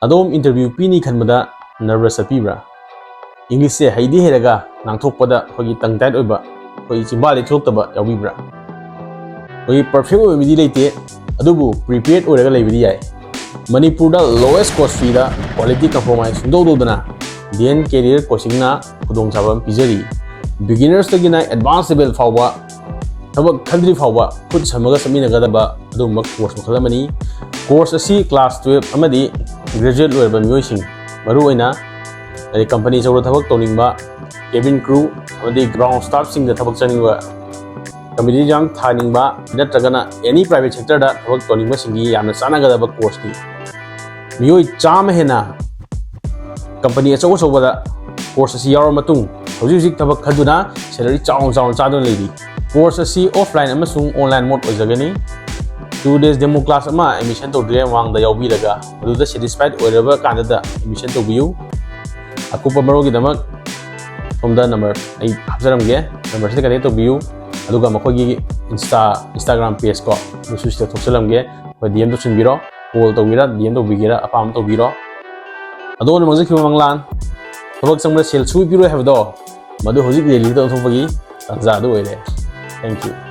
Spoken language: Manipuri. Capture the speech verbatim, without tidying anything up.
ꯑꯗꯣꯝ ꯏꯟꯇꯔꯚ꯭ꯌꯨ ꯄꯤꯅꯤ ꯈꯟꯕꯗ ꯅꯔꯚꯁ ꯆꯠꯄꯤꯕ꯭ꯔꯥ? ꯏꯪꯂꯤꯁꯁꯦ ꯍꯩꯗꯤ ꯍꯩꯔꯒ ꯉꯥꯡꯊꯣꯛꯄꯗ ꯑꯩꯈꯣꯏꯒꯤ ꯇꯪ ꯇꯥꯏꯠ ꯑꯣꯏꯕ, ꯑꯩꯈꯣꯏ ꯆꯤꯝꯕꯥꯜꯗꯤ ꯊꯣꯛꯂꯛꯇꯕ ꯌꯥꯎꯕꯤꯕ꯭ꯔꯥ? ꯑꯩꯈꯣꯏꯒꯤ ꯄꯔꯐꯦꯛ ꯑꯣꯏꯕꯗꯤ ꯂꯩꯇꯦ, ꯑꯗꯨꯕꯨ ꯄ꯭ꯔꯤꯄꯦꯌꯔ ꯑꯣꯏꯔꯒ ꯂꯩꯕꯗꯤ ꯌꯥꯏ꯫ ꯃꯅꯤꯄꯨꯔꯗ lowest cost fee ꯗ quality compromise ꯁꯨꯡꯇꯧ ꯇꯧꯗꯅ ꯗꯤ ꯑꯦꯟ ꯀꯦꯔꯤꯌꯔ ꯀꯣꯆꯤꯡꯅ ꯈꯨꯗꯣꯡꯆꯥꯕ ꯑꯃ ꯄꯤꯖꯔꯤ꯫ ꯕꯤꯒꯤꯅꯔꯁꯇꯒꯤꯅ ꯑꯦꯗꯚꯥꯟꯁ ꯂꯦꯚꯦꯜ ꯐꯥꯎꯕ ꯊꯕꯛ ꯈꯟꯗ꯭ꯔꯤ ꯐꯥꯎꯕ ꯈꯨꯠ ꯁꯝꯃꯒ ꯆꯠꯃꯤꯟꯅꯒꯗꯕ ꯑꯗꯨꯒꯨꯝꯕ ꯀꯣꯔꯁ ꯃꯈꯜ ꯑꯃꯅꯤ꯫ ꯀꯣꯔꯁ ꯑꯁꯤ ꯀ꯭ꯂꯥꯁ ꯇꯨꯌꯦꯜꯐ ꯑꯃꯗꯤ ꯒ꯭ꯔꯦꯖꯨꯌꯦꯠ ꯂꯣꯏꯔꯕ ꯃꯤꯑꯣꯏꯁꯤꯡ, ꯃꯔꯨꯑꯣꯏꯅ ꯍꯥꯏꯗꯤ ꯀꯝꯄꯅꯤ ꯑꯆꯧꯕꯗ ꯊꯕꯛ ꯇꯧꯅꯤꯡꯕ, ꯀꯦꯕꯤꯟ ꯀ꯭ꯔꯨ ꯑꯃꯗꯤ ꯒ꯭ꯔꯥꯎꯟ ꯁ꯭ꯇꯥꯐꯁꯤꯡꯗ ꯊꯕꯛ ꯆꯪꯅꯤꯡꯕ, ꯀꯝꯄꯤꯇꯤꯇꯤꯚ ꯑꯦꯛꯖꯥꯝ ꯊꯥꯅꯤꯡꯕ ꯅꯠꯇ꯭ꯔꯒꯅ ꯑꯦꯅꯤ ꯄ꯭ꯔꯥꯏꯚꯦꯠ ꯁꯦꯛꯇꯔꯗ ꯊꯕꯛ ꯇꯧꯅꯤꯡꯕꯁꯤꯡꯒꯤ ꯌꯥꯝꯅ ꯆꯥꯟꯅꯒꯗꯕ ꯀꯣꯔꯁꯅꯤ꯫ ꯃꯤꯑꯣꯏ ꯆꯥꯝꯃ ꯍꯦꯟꯅ ꯀꯝꯄꯅꯤ ꯑꯆꯧ ꯑꯆꯧꯕꯗ ꯀꯣꯔꯁ ꯑꯁꯤ ꯌꯥꯎꯔ ꯃꯇꯨꯡ ꯍꯧꯖꯤꯛ ꯍꯧꯖꯤꯛ ꯊꯕꯛ ꯈꯟꯗꯨꯅ ꯁꯦꯂꯔꯤ ꯆꯥꯎꯅ ꯆꯥꯎꯅ ꯆꯥꯗꯨꯅ ꯂꯩꯔꯤ꯫ ꯀꯣꯔꯁ ꯑꯁꯤ ꯑꯣꯐꯂꯥꯏꯟ ꯑꯃꯁꯨꯡ ꯑꯣꯟꯂꯥꯏꯟ ꯃꯣꯗ ꯑꯣꯏꯖꯒꯅꯤ꯫ ꯇꯨ ꯗꯦꯖ ꯗꯦꯃꯣ ꯀ꯭ꯂꯥꯁ ꯑꯃ ꯑꯦꯗꯃꯤꯁꯟ ꯇꯧꯗ꯭ꯔꯤꯉꯩ ꯃꯃꯥꯡꯗ ꯌꯥꯎꯕꯤꯔꯒ ꯃꯗꯨꯗ ꯁꯦꯇꯤꯁꯐꯥꯏꯠ ꯑꯣꯏꯔꯕ ꯀꯥꯟꯗꯗ ꯑꯦꯗꯃꯤꯁꯟ ꯇꯧꯕꯤꯌꯨ꯫ ꯑꯀꯨꯞꯄ ꯃꯔꯣꯜꯒꯤꯗꯃꯛ ꯁꯣꯝꯗ ꯅꯝꯕꯔ ꯑꯩ ꯍꯥꯞꯆꯔꯝꯒꯦ, ꯅꯝꯕꯔꯁꯤꯗ ꯀꯟꯇꯦꯛ ꯇꯧꯕꯤꯌꯨ꯫ ꯑꯗꯨꯒ ꯃꯈꯣꯏꯒꯤ ꯏꯟꯁꯇꯥ ꯏꯟꯁꯇꯥꯒ꯭ꯔꯥꯝ ꯄꯦꯖ ꯀꯣ, ꯑꯗꯨꯁꯨ ꯁꯤꯗ ꯊꯣꯛꯆꯜꯂꯝꯒꯦ꯫ ꯑꯩꯈꯣꯏ ꯗꯤ ꯑꯦꯝ ꯇꯧꯁꯤꯟꯕꯤꯔꯣ, ꯀꯣꯜ ꯇꯧꯒꯦꯔꯥ, ꯗꯤ ꯑꯦꯝ ꯇꯧꯕꯤꯒꯦꯔꯥ, ꯑꯄꯥꯝꯕ ꯇꯧꯕꯤꯔꯣ꯫ ꯑꯗꯣꯝꯅ ꯃꯥꯡꯖꯈꯤꯕ ꯃꯪꯂꯥꯟ, ꯊꯕꯛ ꯆꯪꯕꯗ ꯁꯦꯜ ꯁꯨꯡꯄꯤꯔꯣꯏ ꯍꯥꯏꯕꯗꯣ, ꯃꯗꯨ ꯍꯧꯖꯤꯛ ꯔꯦꯂꯤꯇꯤꯗ ꯑꯣꯟꯊꯣꯛꯄꯒꯤ ꯇꯥꯟꯖꯥ ꯑꯗꯨ ꯑꯣꯏꯔꯦ꯫ Thank you꯫